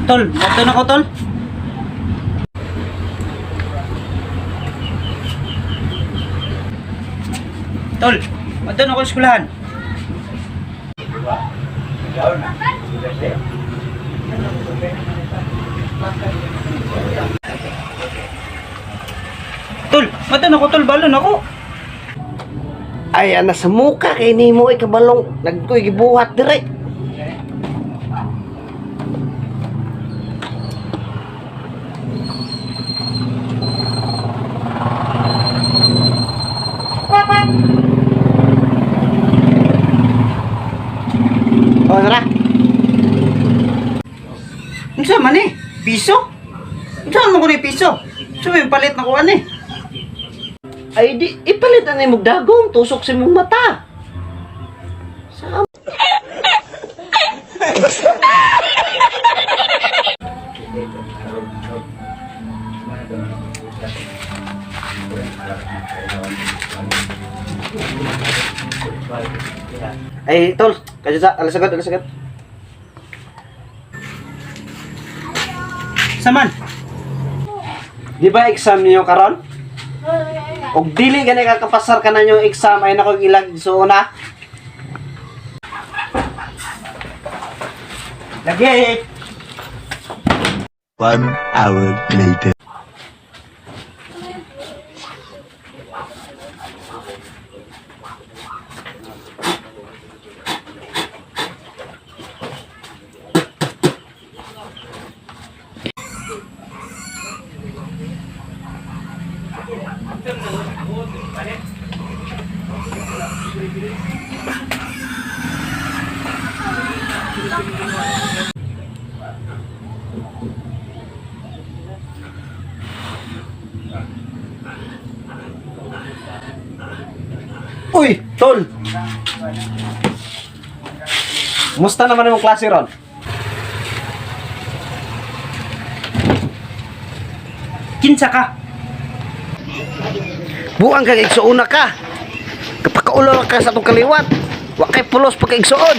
Tol, moto na ko, tol. Tol, moto na ko eskwelahan. Tol, moto na ko, tol, balon ako. Ay, ana sa muka kay nimo ay kabalong nagkoy gibuhat dire. Oh, tara. Unsa man eh? Piso? Unsa man ko ni piso? Unsa may palit na ko ani? Ay di ipalit na imong dagom tusok sa imong mata. Sa Ay, tol, kasi sa alas agad, alas agad. Saman? Di ba exam niyo karon? Og dili gani ka kapasar ka na yung exam ay nako ilag suuna. Lagi. 1 hour later. Uy, tol. Musta naman imong klase ron? Kinsa ka? Buang kag igsuuna ka. Kapakaulo lang ka sa atong kaliwat. Wa kay pulos pagkaigsuon.